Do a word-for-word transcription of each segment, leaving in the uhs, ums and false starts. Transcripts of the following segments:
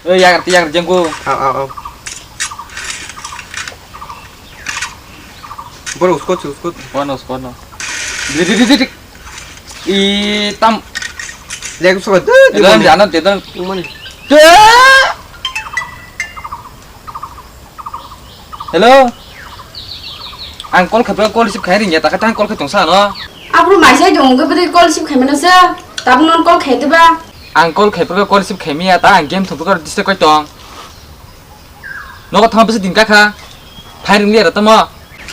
Oi, yagar, yagar, jengku. Au, au, au. Boro uskot, uskot. Kono, kono. Dik, dik, dik, dik. I tam. Lek uskot. Dik, dik, dik, dik, dik. Hello, jana, jana. Umani. Hello. Ang call khaipra call receive khai ringya, takha tang call khai tongsa no. Abro maisai dong, gabri call receive khai mano sa. Tabuk non call khai diba. Ang call khaipra call receive khai miya, ta ang game thongpra disturb kai tong. Nogo thang bisi din kakha. Phai ringya ra tamo.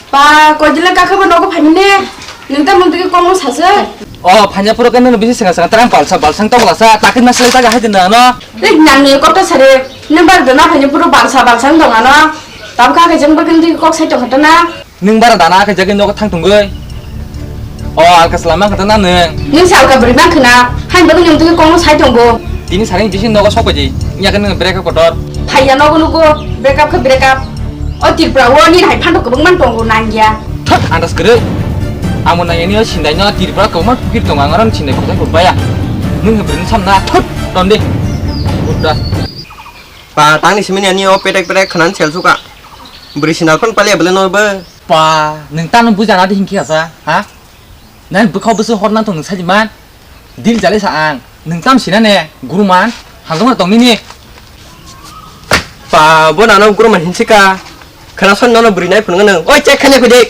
Pa, koidila kakha bo nogo phai mane. Nung ta mung tiki kong no sasa. O, phanya pura kan no bisi senga senga, terang balsa balsang tong lasa, takin maslai taga hai din no. Rik nang ni kota sare, number dona phanya pura balsa balsang dong ano. Tabuk kha khe jeng bagin di kok sai tong kha na. Nwng bara dana khe jagin nogo thang tongoi. O alka salama khe na nwng. Nwng salka bwrwi mang khna, hain bagwi nwng twi kongno sai tongo. Tini saring bising nogo sok bai di. Nya khe nwng break up kotor. Phaiya nogo nugo, break up khe break up. O Tripura o ni hai phando kwbang man tongo nangya. Thot andas kwrwi. Amo nangya ni o sindai no Tripura kwbang man phukir tongo, ang oro sindai khotai khobaya. Nwng khe bwrwi sam na thot tondi. Buddha. Pa tangni simi ni ani o petek petek khna sel suka. Bwrwi sinal phan paliya bwle no bo. Pa, nwng tamo bujana di hinkhe asa, ha? Nang bwkhao bwswk hor nang tong nwng sajiman? Dil jale sa ang, nwng tam sina ne, guruman, hamjakma tong nini. Pa, bo nano guruman hinsika. Khana son nono bwrwi nai phunukgo nwng. Oi, check khaina phai de.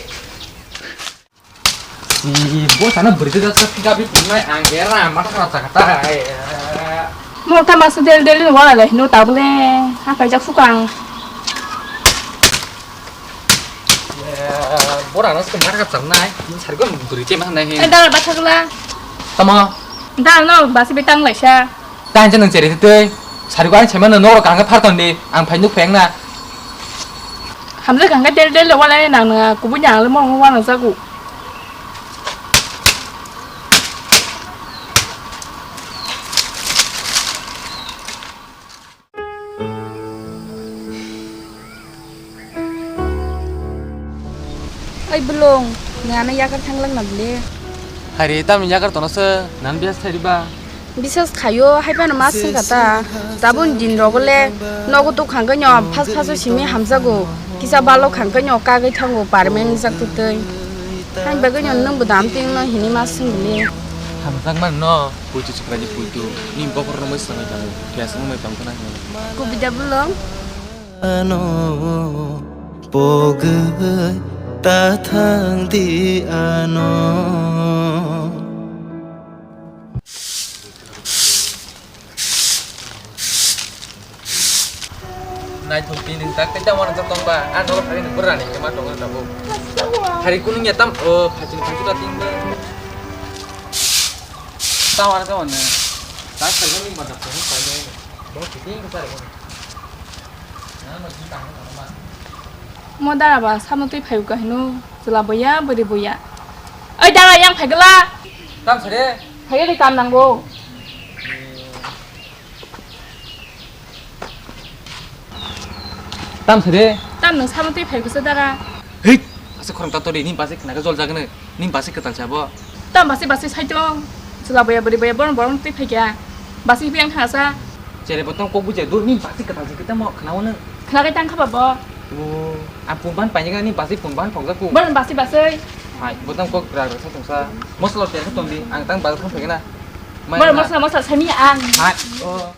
Bo sana bwrwi da sa pick up phunuknai ang era mata khara chakha ta. Mo tama su del del wala le no tabule. Ha kai jak sukang. Bora no sum mara cham nai. Sari ko buri che ma nai he. Dal ba thagla. Tamo. Dal no basi betang lai sa. Ta hanja nang chere tei. Sari ko ang chema no noro kanga phar ton di. Ang phai nuk pheng na. Hamle kanga del del wala nang na kubu nyang le mo wala sa ku. Oi bwlwng, nana yakar thanglang na bwle? Hari tam yakar tono se, nan bias thari ba? Bisas khayo, hai phano ma swngkha ta. Tabun din rogo le, nogo tuk khangkhe nyo, phas phaso simi hamjago. Kisa balo khangkhe nyo, kagwi thango, permanent jak twi twi. Hai bagwi nyo nwng bo dam ting no hini ma swngli. Hamjak man no, puitu chukra ni puitu, ni bokhor no mai swngwi thango, khe swngwi mai tong khna hino. Kubida bwlwng. Ano, pogwi ta thang di ano. Naithok twi nwng tak tei tamo rwjak tong ba? A nogo thari nwng bwrani khe ma tongo tabuk. Hari kunu ya tam o phachini phachu ta ting ba. Tamo rwjak mano. Ta thari nwng ba dak tong ba ne. Bo kiting ka sari. Na no tang ba. Mo dara ba samo twi phayu ka hino. Chwla boya, bwrwi boya. Oi dara yang phai gala. Tam sare. Phai ri kam nango. Tam sare. Tam nwng samo twi phai bwsa dara. Hei, asa khorang ta tori ni basi khna ka jol jagane. Ni basi kwtal cha bo. Tam basi basi sai tong. Chwla boya bwrwi boya borong borong twi phai kya. Basi phiyang thasa. Chere bo tong kok bujai dur ni basi kwtal cha kita mo khna wano. Khna kai tang kha ba bo. O, a pun ban pai ni basi pun ban phok ja ku. Borong basi basi. Hai, bo tang kok gra gra sa tong sa. Mosla ter tong di, ang tang bal kham phai na. Mai Borong na. Mosla mosla sami ang. Hai. O.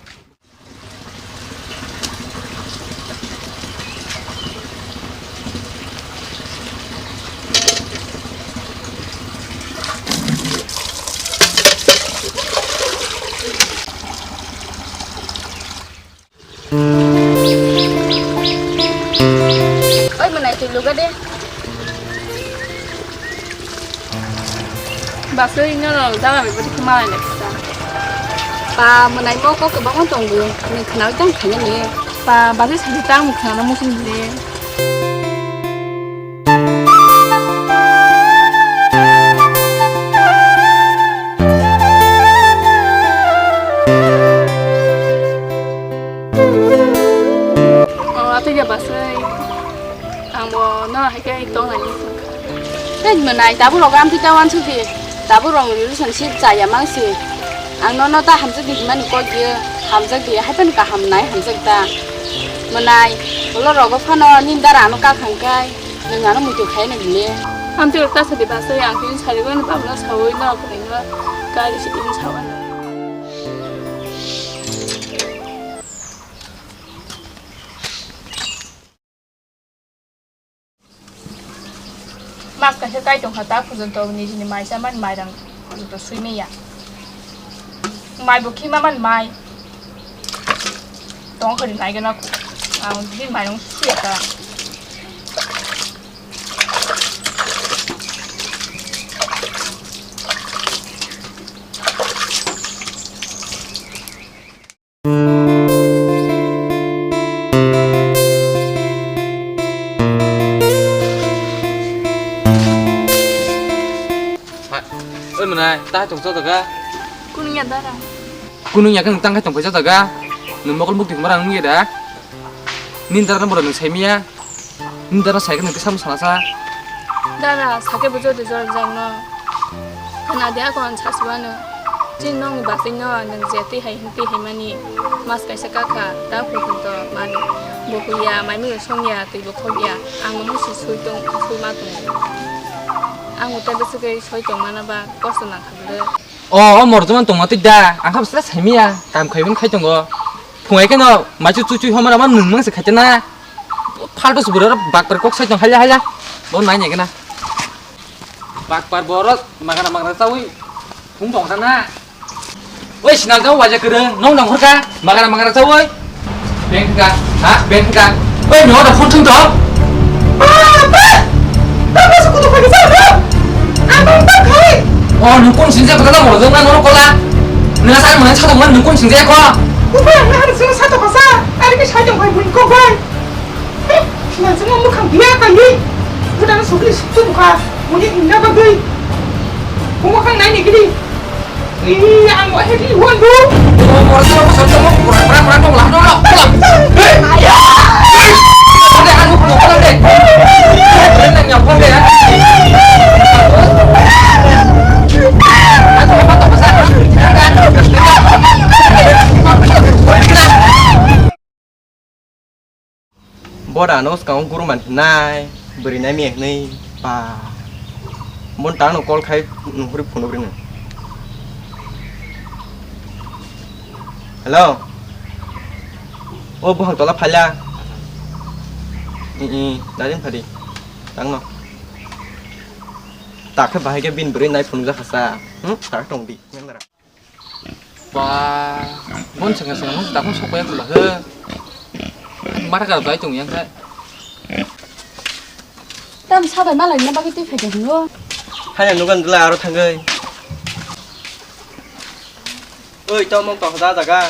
Oi, mwnai twi luga de. Basui no no dama bebo dikhe malai na kisa. Pa mwnai mo kok kwbangma tongo, nwng khnaui tang khaina ni. Pa basui sadi tang mukha na musun de. Oh, atui ya basui. Ang bo no hai khe tong nai. Hei, mwnai, tabuk rok amtwi ta uansuk di. Tabuk rok relationship chaya mang si. Ang nono ta hamjak di hwnmani kok di. Hamjak di, hai phano kaham nai hamjak ta. Mwnai, ulo rogo phano nini dara ano kakhang kai, nwng ano muitu khai nai bile. Amtwi rok ta sadi basai, ang tini sari gani babno sawi no, kwnwi no, kari si tini sawa. Mas kaisa kai tongkha ta, phujol to nijini mai chamani mairang phujol to sui manya. Mai bo khima man mai. Tong khari nai gana ang din mairang suya ta. Oi mwnai, ta tong joto ga? Kunu ya dara. Kunu ya khe nwng tangkhai tongpai joto ga? Nwng mokol mukti hwnba rang nungya da? Nini dara no bwrwi nwng saimanya? Nini dara sai khe nwng kisa bwsala sa. Dara, sakhe bo jodi jora jak no. Khna de ako ang saswano. Chini nokni bagwi no nwng je twi hai hwn twi hai mani. Mas kaisa kakha, ta phunthun to mani. Bo huya, mai mui songya, twi bo khokya. Ang musi sui tong, sui ma tong. Ang utai bwswk soi tong mana ba, kosto nang kha bwle. O, o morjoma tongma twi da. Ang kha bwsla saimanya, kam khai bun khai tongo. Phungai khe no, maichu chu chu homara ma nwng mang se khaite na. Phalto subura bakpar kok sai tong haya haya. Bo nai nai gana. Bakpar borok magana magana chawi. Phung tong sana. Oi sinal jao waja kereng, nong nong horka. Magana magana chawi. Bengka, ha, bengka. Oi no da phun thung to. Apa? Apa suku tu pakai sana? Apa tak kai? Oh, nukun sinja kata mo jong na no kola. Nasa mana sa tong nukun sinja ko. Upa na harus sa to kasa. Ari ke sa jong kai bun ko bai. Sinal swngo mwkhang biya kaiwi. Bwtano sugri suktu bwkha. Muni himna bagwi. Bumokang naini gidi. Ih, ang wahe di won bu. Oh, mora sa ko sa ko pura pura pura tong lah no. Hey! Ada anu ko ko de. Nang yang ko de. Anu apa to sa? Bora no skang guru man nai, beri nai mi nai pa. Mon tang no call khai, no huri phone beri nai. Hello. O buhang tola phala. I i, nadin phadi. Tang no. Takhe bahai ke bin beri nai phone ja khasa. Hmm, tak tong di. Ba, bon sanga sanga nung dakon sokpaya kula he. Mata karo dai tong yang khai. Tam sabai malai na bagwi twi phaikha hino. Hanya nugan dula aro thangwi. Oi, to mong to hoda jaga.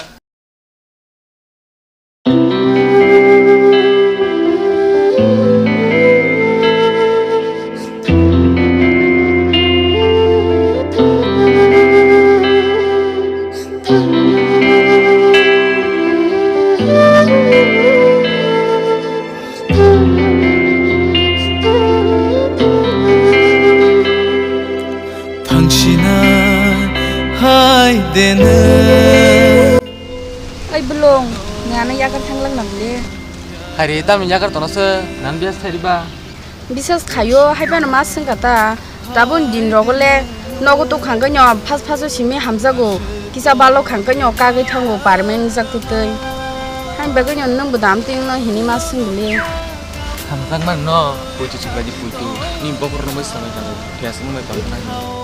Thangsina hai dene. Ai belong, ngana yakar thanglang nang le. Hari tam yakar tono se, nan bias thari ba. Bisas khayo, hai phano ma swngkha ta. Tabun din rogo le, nogo to khangkhe nyo, phas phaso simi hamjago. Kisa balo khangkhe nyo, kagwi thango, permanent jak tutui. Hai bagwi nyo nwng bo dam ting no hini ma swngli. Hamjak man no, puitu chukla di puitu. Ni bokor no mai samai kalo, phias no mai kalo nang.